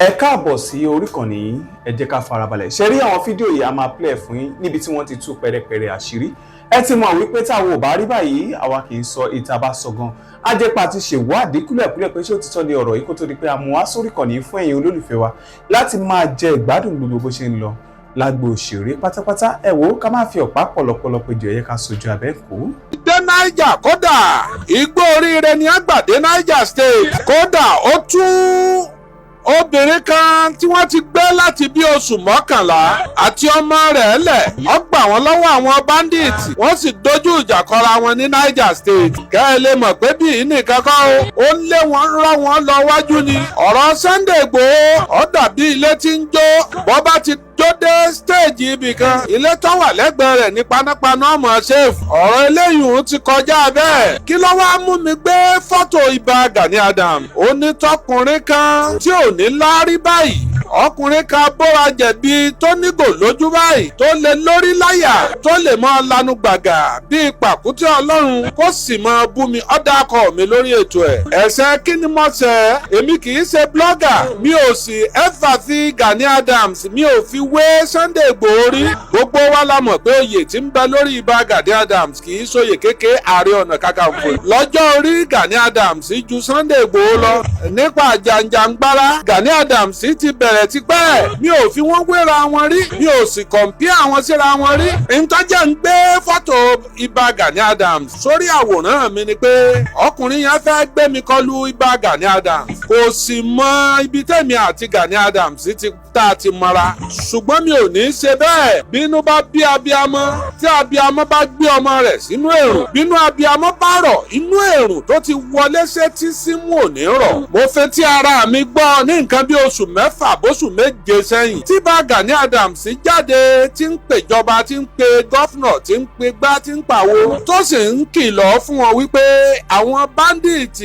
Ẹ káàbọ̀ sí orí ìkànnì yìí. Ẹ jẹ́ ká farabalẹ̀ ṣe rí àwọn fídíò yìí. A máa play fún yín níbi tí wọ́n ti tú pẹ̀rẹ̀pẹ̀rẹ̀ àṣírí. Ẹ ti mọ̀ wípé táwọn ò bá rí báyìí, àwa kì í sọ ìta bá sọ gan. Ajẹ́pà ti ṣèwádìí kúlẹ̀kúlẹ̀ pé ṣé òtítọ́ ni ọ̀rọ̀ yìí, kó tó di pé a mú wá sórí ìkànnì yìí fún ẹ̀yin olólùfẹ́ wa láti máa jẹ ìgbádùn gbogbo bó ṣe ń lọ lágbo òṣèré pátápátá. Ẹ wò ó, ká má fi ọ̀pá pọ̀lọpọ̀lọ péjọ, ẹ̀yẹ ká sojú abẹ́ kó. Dé Niger, kódà igbó oríire ni àgbàdé Niger State. Kódà ó tún obìnrin kan tí wọ́n ti gbé láti bí oṣù 11 àti ọmọ rẹ̀ lẹ̀. Ó gbà wọ́n lọ́wọ́ àwọn bandits, wọ́n sì dojú ìjà kọra wọn ní Niger State. Kẹ́ ẹ lè mọ̀ pé bí nìkan kọ́ o, ó ń lé wọn, rọ́ wọn lọ wájú ni. Ọ̀rọ̀ Sunday Igboho, ó dàbí ilé tí ń jó. Bọ́ bá ti jó dé stage ibì kan, ilé tó wà lẹ́gbẹ̀ẹ́ rẹ̀ ní panápaná ọmọ ṣéèfù. Ọ̀rọ̀ eléyìí ti kọjá bẹ́ẹ̀. Kí ló wá mú mi gbé fọ́tò Ìbà Gani Adams? Onítọ́kùnrin kan tí ò ní láárí báyìí, ọkùnrin kan bóra jẹ̀bi, tó nígò lójú báyìí, tó lè lórí láyà, tó lè mọ́ lanu gbàgà bíi pàkúté Ọlọ́run, kó sì mọ bú mi, ọ̀dàkọ̀ mi lórí ètò ẹ̀. Ẹ̀sẹ̀ kí ni mo ṣẹ̀? Èmi kì í ṣe blogger, mi ò sì ever fi Gani Adams, mi ò fi wé Sunday Igboho rí. Gbogbo wa la mọ̀ pé oyè tí ń bẹ lórí Ìbà Gani Adams kì í ṣòye kékeré. Ààrẹ Ọ̀nà Kakanfò lọ́jọ́ orí, Gani Adams ju Sunday Igboho lọ. Nípa jàǹjàǹgbara, Gani Adams ti bẹ̀rẹ̀ tipẹ́. Mi ò fi wọ́n wéra wọn rí, mi ò sì compare àwọn síra wọn rí. Ntọ́jà ń gbé fọ́tò Ìbà Gani Adams sórí àwòrán mi ni pé ọkùnrin yẹn fẹ́ gbé mi kọlu Ìbà Gani Adams. Kò sì mọ ibi tẹ̀mí àti Gani Adams ti tá a ti mọra, ṣùgbọ́n mi ò ní í ṣe bẹ́ẹ̀. Bínú bá bí abiamọ, tí abiamọ bá gbé ọmọ rẹ̀ sínú èrùn, bínú abiamọ bá rọ̀, inú èrùn tó ti wọlé sétí símú ò ní rọ̀. Mo fetí ara mi gbọ́ ní nǹkan bí oṣù 6 bóṣù 7 sẹ́yìn tí bá Gani Adams jáde, tí ń pèjọba, tí ń pe governor, tí ń pe gbá, tí ń pàwo, tó sì ń kìlọ̀ fún wọn wípé àwọn bandits,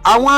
àwọn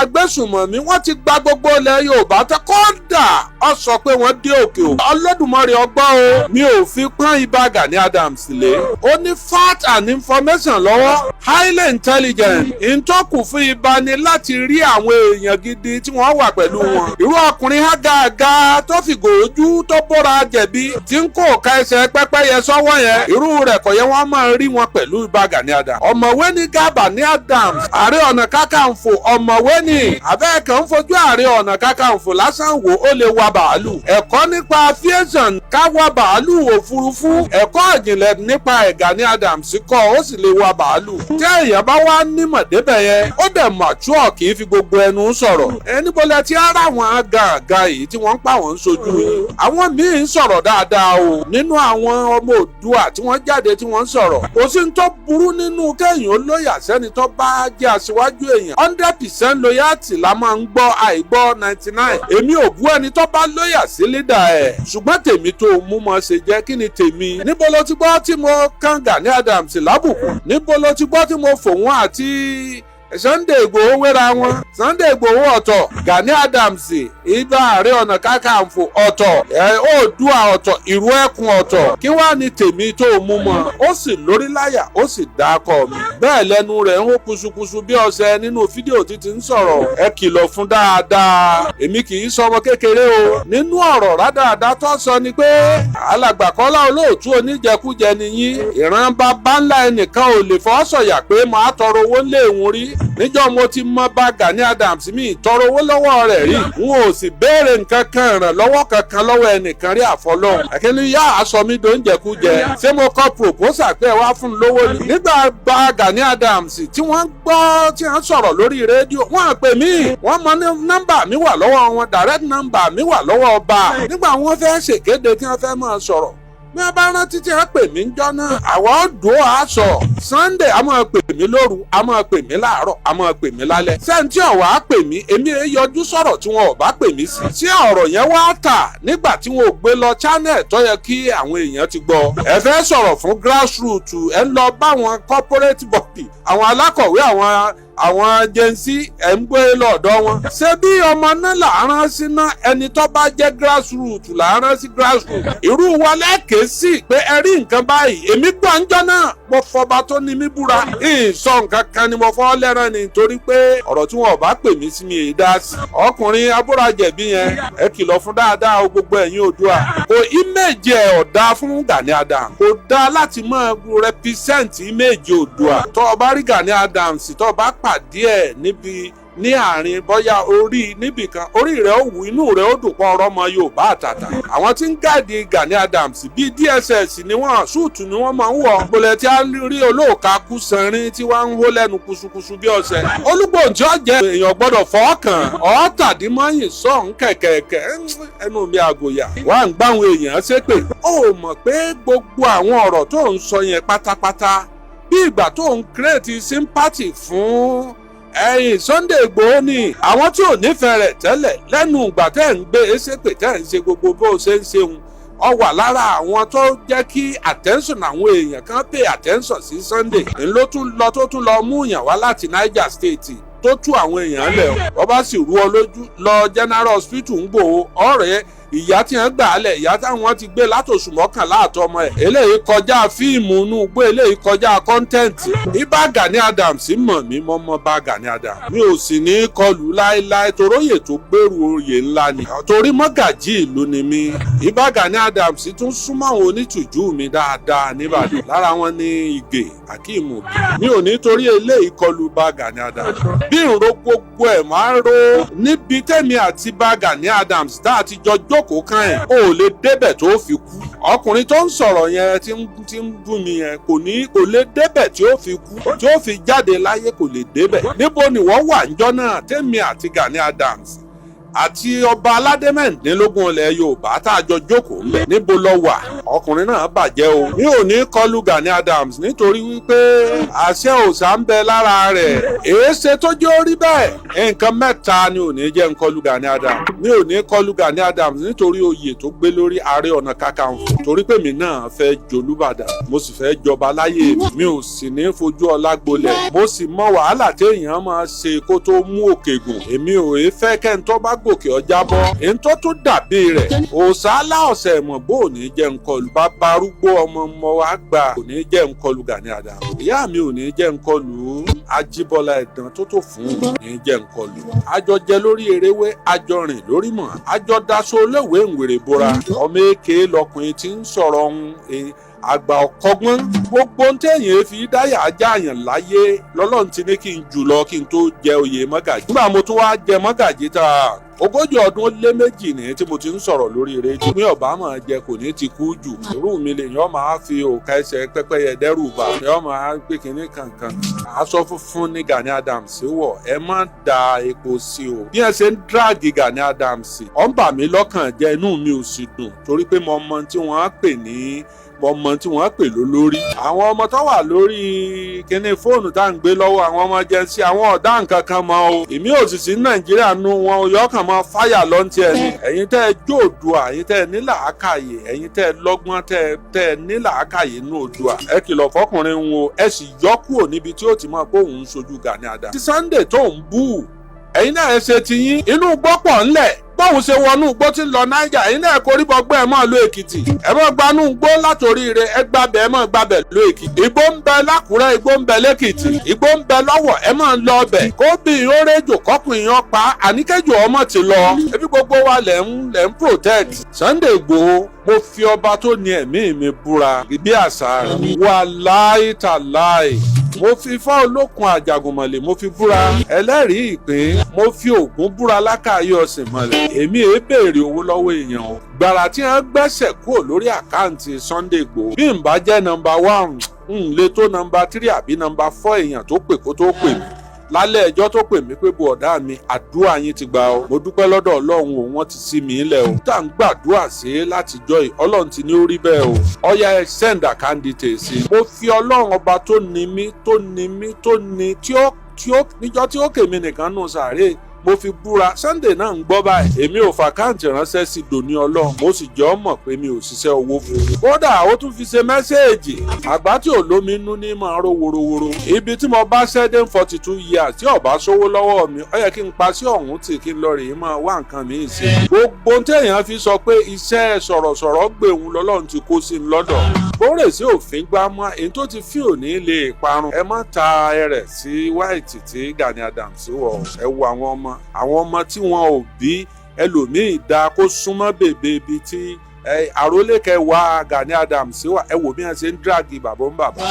agbésùnmọ̀mí, wọ́n ti gba gbogbo ilẹ̀ Yorùbá tó. Kódà ó sọ pé wọ́n dé òkè òkun. Olódùmarè ọgbọ́n o, mi ò fi pọ́n Ìbà Gani Adams lé. Ó ní fact and information lọ́wọ́, highly intelligent. Ìtọ́kù fún Ìbà ni láti rí àwọn èèyàn gidi tí wọ́n wà pẹ̀lú wọn. Irú ọkùnrin hágàgà tó fi gòójú, tó bóra jẹ̀bi, tí ń kó ọ̀ka ẹsẹ̀ pẹ́pẹ́yẹ sọ́wọ́ yẹn, irú rẹ̀ kò yẹ wọ́n máa rí wọn pẹ̀lú Ìbà Gani Adams. Ọ̀mọ̀wé ní Gani Adams, Ààrẹ Ọ̀nà Kakanfò, ọ̀mọ̀wé ni. Abẹ́ẹ̀kan ń fojú Ààrẹ Ọ̀nà Kakanfò lásán wò, ó lè wa bàálù. Ẹ̀kọ́ nípa aviation, ká wa bàálù òfurufú, ẹ̀kọ́ ìjìnlẹ̀ nípa ẹ̀, Gani Adams kọ́, ó sì lè wa bàálù. Tí èèyàn bá wá nímọ̀ débẹ̀ yẹn, ó dẹ̀ mature, kì í fi gbogbo ẹnu sọ̀rọ̀. Ẹni bọ́lẹ̀ tí ara wọn gàgà yìí tí wọ́n ń pa wọ́n ń sojú yìí, àwọn míì ń sọ̀rọ̀ dáadáa o nínú àwọn ọmọ Oòduà tí wọ́n jáde tí wọ́n ń sọ̀rọ̀. Kò sí ní tó burú nínú kéèyàn loyal sẹ́ni tó bá jẹ́ aṣíwájú èèyàn. 100% loyalty la máa ń gbọ́, àìgbọ́ 99. Èmi ò bú ẹni tó bá loyal sí leader ẹ̀, ṣùgbọ́n tèmi tó mú mọ́ ṣe jẹ́ kí ni tèmi? Níbo ló ti gbọ́ tí mo kàn Gani Adams lábùkù? Níbo ló ti gbọ́ tí mo fò wọ́n àti Sunday Igboho wéra wọn? Sunday Igboho ọ̀tọ̀, Gani Adams, Ìbà Ààrẹ Ọ̀nà Kakanfò ọ̀tọ̀, Oòduà ọ̀tọ̀, Ìrù Ẹkùn ọ̀tọ̀. Kí wàá ní tèmi tó mú mọ́? Ó sì lórí láyà, ó sì dákọ̀ mi bẹ́ẹ̀. Lẹ́nu rẹ̀ ń hó kusukusu bí ọṣẹ nínú fídíò títí ń sọ̀rọ̀. Ẹ kìlọ̀ fún dáadáa, èmi kì í sọmọ kékeré o. Nínú ọ̀rọ̀ rádaràda tó sọ ni pé alàgbà Kọ́lá Olóòtú, oníjẹkújẹ nìyí, ìran bàbá ńlá ẹnìkan ò lè fọ́ sọ̀yà pé màá tọrọ owó ńlé ìhun rí. Níjọ́ mo ti mọ bá Gani Adams, mi tọrọ owó lọ́wọ́ rẹ̀ rí, n ò sì béèrè nǹkan kan, ìrànlọ́wọ́ kankan lọ́wọ́ ẹnìkan rí àfọlọ́hún. Àkínní yá aṣọ mi dóúnjẹkújẹ? Ṣé mo kọ proposal pé ẹ wá fún un lówó ni? Nígbà bá Gani Adams tí wọ́n gbọ́ tí wọ́n sọ̀rọ̀ lórí rédíò, wọ́n pè mí, wọ́n mọ ní nọ́mbà mi wà lọ́wọ́ wọn, direct number mi wà lọ́wọ́ ọba. Nígbà wọ́n fẹ́ ṣèkéde tí wọ́n fẹ́ máa sọ̀rọ̀, bí wọ́n bá rántí tí wọ́n pè mí ńjọ́ náà, àwọn ọ̀dọ́ á sọ. Sunday a máa pè mí lóru, a máa pè mí láàárọ̀, a máa pè mí lálẹ́. Sẹ́ńtì ọ̀wá pè mí, èmi ẹ yọjú sọ̀rọ̀ tí wọn ò bá pè mí sí. Tí ọ̀rọ̀ yẹn wá tà nígbà tí wọn ò gbé lọ channel tó yẹ kí àwọn èèyàn ti gbọ́. Ẹ fẹ́ sọ̀rọ̀ fún grassroots, ẹ ń lọ bá àwọn corporate body, àwọn alákọ̀wé, àwọn Àwọn Gen Z ẹ̀ ń gbé lọ́dọ̀ wọn. Ṣé bí ọmọ náà là ń rán sí ná, ẹni tó bá jẹ́ grassroot là ń rán sí grassroot. Irú wa lẹ́ẹ̀kẹ́ sí pé ẹ rí nǹkan báyìí. Èmi gbọ́ ńjọ́ náà, mo fọba tó ní mí búra. Ìsọ nǹkan kan ni mo fọ́ lẹ́ràn ni, torí pé ọ̀rọ̀ tí wọn ò bá pè mí sí mi èyí dá sí. Ọkùnrin abúrajẹ̀bí yẹn, ẹ kìlọ̀ fún dáadáa o, gbogbo ẹ̀yin Oòduà. Kò image ẹ̀ ọ̀dà fún Gani Adams. Kò dáa láti máa represent image Oòduà. Tó o bá rí Gani Adams, tó o bá pàdé ẹ̀ níbi ní àárín, bóyá orí níbìkan, orí rẹ̀ ó wù, inú rẹ̀ ó dùn pọ̀ ọ̀rọ̀ ọmọ Yorùbá àtàtà. Àwọn tí ń guard Gani Adams bíi DSS ni wọ́n, suit ni wọ́n máa ń wọ̀. Gbolẹ̀ tí a rí olóòka kú sanrin tí wọ́n ń hó lẹ́nu kusukusu bí ọ̀sẹ̀. Olúgbòǹtì ọ̀jẹ̀ èèyàn gbọ́dọ̀ fọ́ọ̀kàn ọ̀ọ́tàdínmọ́yìn sọ̀hún kẹ̀kẹ̀kẹ̀ ẹnu mi àgòyà wà ń gbáwọn èèyàn ṣépè. Ó mọ̀ pé gbogbo àwọn ọ̀rọ̀ tó ń sọ yẹn pátápátá, bí ìgbà tó ń create sympathy fún ẹ̀yìn Sunday Igboho ni. Àwọn tí ò nífẹ̀ẹ́ rẹ̀ tẹ́lẹ̀, lẹ́nu ìgbà tẹ́ ń gbé ṣépè, tẹ́ ń ṣe gbogbo bó ṣe ń ṣeun, ọ wà lára àwọn tó jẹ́ kí attention àwọn èèyàn kan pay attention sí Sunday. Ńlọ tún lọ tó tún lọ mú yàn wá láti Niger State tó tú àwọn èèyàn lẹ̀. Ọ bá sì rú ọ lójú, lọ General Hospital ń gbòó ọ̀rẹ́ ìyá tí wọ́n gbà á lẹ̀, ìyá táwọn ti gbé látòṣù 11 àtọmọ ẹ̀. Eléyìí kọjá fíìmù inú igbó, eléyìí kọjá content. Ìbà Gani Adams mọ̀ mí mọ́mọ́ bá Gani Adams, mi ò sì ní kọlù láéláé, toróyè tó gbèrú oyè ńlá ni, torí mọ́gàjí ìlú ni mí. Ìbà Gani Adams tún súnmọ́ àwọn onítùjú mi dáadáa nìbàdàn, lára wọn ní Ìgè Akeem. Mi ò ní torí eléyìí kọlù bá Gani Adams. Bí ìró gbogbo ẹ̀ máa ń ro níbi tẹ́mi àti bá Gani Adams tá a ti jọ jókòó kan ẹ̀, ó lè débẹ̀ tó fi kú. Ọkùnrin tó ń sọ̀rọ̀ yẹn tí ń bú mi yẹn, kò ní kò lè débẹ̀ tí ó fi kú, tí ó fi jáde láyé, kò lè débẹ̀. Níbo ni wọ́n wà ńjọ́ náà tẹ́mi àti Gani Adams àti ọba aládé 16 ilẹ̀ Yorùbá tá a jọ jókòó ńbẹ? Níbo lọ wà? Ọkùnrin náà bàjẹ́ o. Mi ò ní kọlu Gani Adams nítorí wípé àṣẹ òòṣà ń bẹ lára rẹ̀. Èéṣe tó jẹ́ orí bẹ́ẹ̀, nǹkan mẹ́ta ni ò ní jẹ́ ń kọlu Gani Adams. Mi ò ní kọlu Gani Adams nítorí oyè tó gbé lórí, Ààrẹ Ọ̀nà Kakanfò, torí pé mi náà fẹ́ jolúbàdàn, mo sì fẹ́ jọba láyé mi. Mi ò sì ní fojú ọlá gbolẹ̀. Mo sì mọ wàhálà téèyàn máa ṣe kó tó mú òkè gùn. Èmi ò fẹ́ kẹ́ńtọ́ bá gòkè ọjà bọ́. Èyí tó tún dàbí rẹ̀, òòṣà aláọ̀sẹ̀ mọ̀ bó ò ní jẹ́ nkọlù. Bàbá arúgbó ọmọ ọmọ wa gbà kò ní jẹ́ nkọlù Gani Adams. Ìyá mi ò ní jẹ́ nkọlù. Ajíbọ́lá ẹ̀dán tó tó fún ní jẹ́ nkọlù. Àjọ jẹ lórí eréwé, àjọ rìn lórí mọ̀, àjọ daṣọ olóòwe ń bora. Ọmọ èké lọkùnrin tí ń sọ̀rọ̀ ọ̀hún, àgbà ọ̀kọ́gbọ́n. Gbogbo ń téèyàn fi dáyà ajáàyàn láyé lọ́lọ́run ti ní kí n jù lọ kí n tó jẹ oyè mọ́gàjì. Nígbà mo tún wá jẹ mọ́gàjì tá 42 ọdún ní tí mo ti ń sọ̀rọ̀ lórí rédíò, mi ọ̀bá máa jẹ kò ní ti kú jù. Irú mi lè yàn máa fi òkà ẹsẹ̀ pẹ́pẹ́yẹ dẹ́rù bà, yàn máa gbé kinní kankan. Aṣọ funfun ní Gani Adams wọ̀, ẹ má da epo sí o. Bí ẹ ṣe ń drag Gani Adams, ó ń bà mí lọ́kàn jẹ́, inú mi ò sì dùn, torí pé mo mọ tí wọ́n á pè ní, mo mọ tí wọ́n pè lólórí. Àwọn ọmọ tó wà lórí kíní fóònù tá à ń gbé lọ́wọ́, àwọn ọmọ jẹ́ sí àwọn ọ̀dà nǹkan kan mọ́ o. Èmi ò sì sí Nàìjíríà nu wọn o, yọkàn mọ́ fáyà lọ́ntì ẹ̀ ni. Ẹ̀yin tẹ́ ẹ jó Oòduà, ẹ̀yin tẹ́ ẹ ní làákàyè, ẹ̀yin tẹ́ ẹ lọ́gbọ́n, tẹ́ ẹ ní làákàyè nú Oòduà, ẹ kìlọ̀ fọkùnrin wọn o, ẹ sì yọ kúrò níbi tí ó ti mọ̀ pé òun ń sojú Gani Adams. Tí Sunday tó ń bú, ẹ̀yin náà ẹ ṣe tiyín. Inú gbọ́pọ̀ ńlẹ̀ bóun ṣe wọnú igbó tí ń lọ Niger, ẹ̀yin náà koríbọ gbé ẹ̀ mọ́ lọ Èkìtì, ẹ̀ mọ́ gbanú igbó látòríire, ẹ gbàbẹ̀, ẹ̀ mọ́ gbàbẹ̀ lọ Èkìtì. Igbó ń bẹ lákùrẹ́, igbó ń bẹ lẹ́kìtì, igbó ń bẹ lọ́wọ̀, ẹ̀ mọ́ lọ ọbẹ̀. Kóbì oréjò kọkùnrin yan pa àníkẹ́jọ ọmọ ti lọ. Ebi gbogbo wa lẹ̀ ń protect Sunday Igboho. Mo fi ọba tó ní ẹ̀mí mi búra bí àṣà rẹ̀, wàláì tàláì, mo fi fá olókun àjàgùnmọ̀lẹ̀, mo fi búra ẹlẹ́rìí ìpín, mo fi Ògún búra lákàáyé ọ̀sìn mọ̀lẹ̀. Èmi èé béèrè owó lọ́wọ́ èèyàn o. Gbàrà tí wọ́n gbẹ́sẹ̀ kúrò lórí account Sunday Igboho, bí n bá jẹ́ number one, n lè tó number three àbí number four èèyàn tó pè kó tó pè mí lálẹ́ ẹjọ́ tó pè mí pé bu ọ̀dá mi, àdúrà yín ti gbà ọ́, mo dúpẹ́ lọ́dọ̀ Ọlọ́run o, wọ́n ti sí mi lẹ̀ o. Tá à ń gbàdúrà sí látijọ́ yìí, Ọlọ́run ti ní ó rí bẹ́ẹ̀ o. Ọ̀yá, ẹ send account details sí. Mo fi Ọlọ́run ọba tó ní mí, tó ní mí, tó ní tí ó níjọ́ tí ó kèmí nìkan nù sàárè. Mo fi búra, Sunday náà ń gbọ́ báyìí. Èmi ò f'account ránṣẹ́ sí dòní Ọlọ́run, mo sì jọ́ mọ̀ pé mi ò ṣiṣẹ́ owó fún un. Kódà ó tún fi ṣe message. Àgbá tí ò lómi nú ní máa ró worowóró. Ibi tí mo bá ṣẹ́ dé 42 years, tí ó bá sówó lọ́wọ́ mi, ó yẹ kí n pa sí ọ̀hún tì, kí n lọ rèé máa wá nǹkan mi ṣe. Gbogbo téèyàn fi sọ pé iṣẹ́ sọ̀rọ̀sọ̀rọ̀ gbèhùn lọ́lọ́run ti kó sí i lọ́dọ̀. Kórè sí òfin gbá mọ́ èyí tó ti fi òní lè parun. Ẹ má ta ẹrẹ̀ sí white tí Gani Adams wọ̀. Ẹ wo àwọn ọmọ tí wọn ò bí ẹlòmíì da kó súnmọ́ bèbè ibi tí àrólé kẹwàá Gani Adams wà. Ẹ wò bí wọn ṣe ń drag bàbá ń bàbá.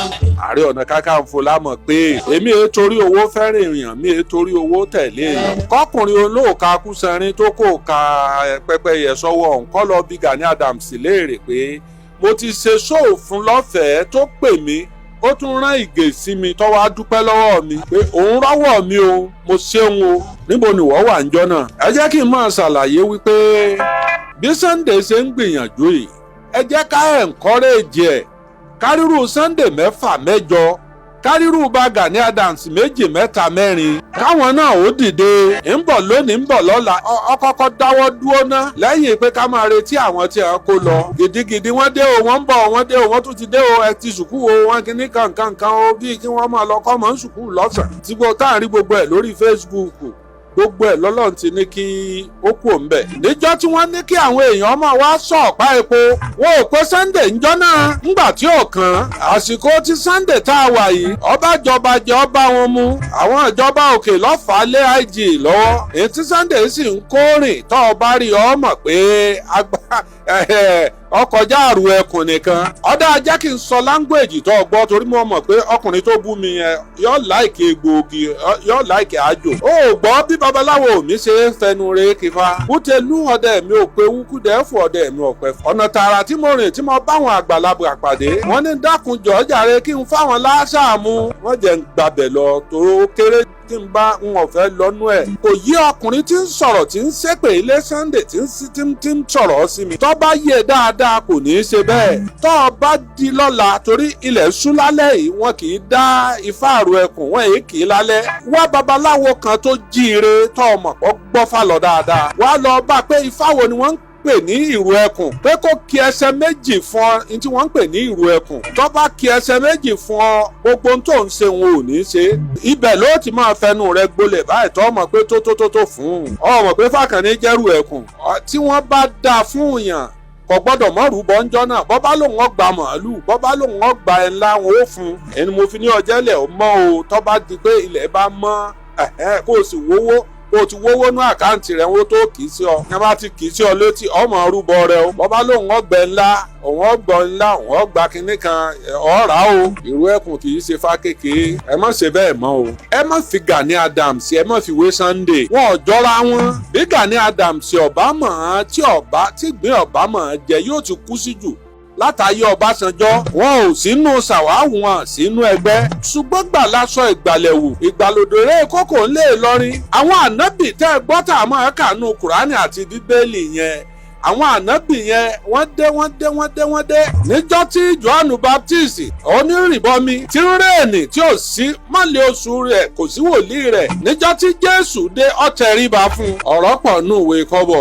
Ààrẹ Ọ̀nà Kakanfò lámọ̀ pé èmi èé torí owó fẹ́ràn èèyàn, mi èé torí owó tẹ̀lé èèyàn. Kọkùnrin olóòka kúsanrin tó kò ka pẹ́pẹ́yẹ sọ́wọ́ ọ̀hún kọ́ lọ bí Gani Adams léèrè pé mo ti ṣe show fún lọ́fẹ̀ẹ́, tó pè mí, ó tún rán ìgè sí mi, tó wá dúpẹ́ lọ́wọ́ mi pé òun rọ́wọ́ mi o, mo ṣeun o. Níbo ni wọ́n wà níjọ́ náà? Ẹ jẹ́ kí n máa ṣàlàyé wípé bí Sunday ṣe ń gbìyànjú yìí, ẹ jẹ́ ká encourage ẹ̀. Kárírù Sunday mẹ́fà mẹ́jọ, kárírù bá Gani Adams méjì mẹ́ta mẹ́rin, káwọn náà ó dìde. Ń bọ̀ lónìí, ń bọ̀ lọ́la, ọ kọ́kọ́ dáwọ́ dúró ná lẹ́yìn pé ká máa retí àwọn tí a kó lọ. Gidigidi wọ́n dé o, wọ́n ń bọ̀, wọ́n dé o, wọ́n tún ti dé o. Ẹ ti sùkúù o, wọ́n kí ní kankankan o, bíi kí wọ́n máa lọ kọ́ mọ́ ń sùkúù lọ́sàn-án. Tí gbogbo tá à ń rí gbogbo ẹ̀ lórí Facebook, gbogbo ẹ̀ lọ́lọ́run ti ní kí ó kú òǹbẹ̀. Níjọ́ tí wọ́n ní kí àwọn èèyàn máa wá sọ ọ̀pá epo, wọn ò pé Sunday ńjọ́ náà ńgbà tí ò kàn án. Àsìkò tí Sunday tá a wà yìí, ọba jọba jẹ ọba wọn mú. Àwọn ìjọba òkè lọ́fàá lé IG lọ́wọ́. Èyí tí Sunday sì ń kórìn tó o bá rí ọ mọ̀ pé ọkọjá àrùn ẹkùn nìkan. Ọ̀dà ajá kí n sọ language tó o gbọ́, torí mo mọ̀ pé ọkùnrin tó bú mi yẹn yọ like egbòogi, yọ like àjò. Ó gbọ́ bí babaláwo mi ṣe é fẹnu re kífa. Kútẹ́lú ọdẹ mi ò pé wúkúdẹ́ fún ọdẹ mi ò pẹ́. Ọ̀nà tààrà tí mo rìn tí mo báwọn àgbàlagbà pàdé, wọ́n ní dákun jọ̀ọ́ jàre kí n fáwọn láṣà mu. Wọ́n jẹ́ ń gbabẹ̀ lọ toró kéré tí n bá ń ọ̀fẹ́ lọ́nú ẹ̀. Kò yí ọkùnrin tí ń sọ̀rọ̀, tí ń ṣépè ilé Sunday, tí ń sọ̀rọ̀ sí mi. Tó bá yé dáadáa, kò ní í ṣe bẹ́ẹ̀. Tó o bá di lọ́la, torí ilẹ̀ ṣú lálẹ́ yìí, wọn kì í dá ifá àrò ẹkùn, wọn èyí kì í lálẹ́. Wá babaláwo kan tó jíire, tó o mọ̀ pọ̀ gbọ́ fà lọ dáadáa. Wá lọ bá pé ifá wo ni wọ́n ń pè ní ìrù ẹkùn, pé kó kí ẹsẹ̀ méjì fún ọ ní tí wọ́n ń pè ní ìrù ẹkùn. Tó bá kí ẹsẹ̀ méjì fún ọ, gbogbo ohun tó ń ṣe wọn ò ní í ṣe. Ibẹ̀ ló ti máa fẹnu rẹ gbolẹ̀ báyìí tó mọ̀ pé tó tó tó tó fún un. Ọ mọ̀ pé fàkànní jẹ́rù ẹkùn tí wọ́n bá dáa fún yàn, kò gbọ́dọ̀ mọ́ rúbọ ńjọ́ náà. Bọ́bá lòun ọgbà màálù, bọ́bá lòun ọgbà ẹ̀ ńlá, wọn ó fún un. Ẹni mo fi ní ọjọ́ ilẹ̀ mọ́ o. Tó bá di pé ilẹ̀ bá mọ́, kó o sì wówó, kó o ti wówó nú account rẹ̀, wọ́n tó kì í sí ọ. Ní wọ́n bá ti kì í sí ọ létí, ọmọ rúbọ rẹ o. Bọ́bá lòun ọgbẹ́ ńlá, òun ọgbọ ńlá, òun ọgbà kínní kan ọ̀rá o. Ìrú ẹkùn kì í ṣe fá kékeré. Ẹ má ṣe bẹ́ẹ̀ mọ́ o. Ẹ má fi Gani Adams, ẹ má fi wé Sunday, wọn ò jọra wọn. Bí Gani Adams ọba mọ̀ ọ́n tí ọba tí gbìn ọba mọ̀ ọ́n jẹ, yóò ti kú sí jù látàyè Ọbásanjọ́. Wọn ò sínú ṣàwáwù, wọn sínú ẹgbẹ́, ṣùgbọ́n gbà lásọ ìgbàlẹ̀wù ìgbàlódéré kókò ńlẹ̀ Ìlọrin. Àwọn ànábì tẹ́ ẹ gbọ́ tá a máa kànú Kùránì àti Bíbélì yẹn, àwọn ànábì yẹn, wọ́n dé, wọ́n dé, wọ́n dé, wọ́n dé. Níjọ́ tí Johannu Baptist onírìbọmi tí ń rèèní tí ò sí mọ́lẹ̀ oṣù rẹ̀, kò sí wòlíì rẹ̀. Níjọ́ tí Jésù dé, ó tẹríba fún ọ̀rọ̀ pọ̀ nù ìwé kọ́bọ̀.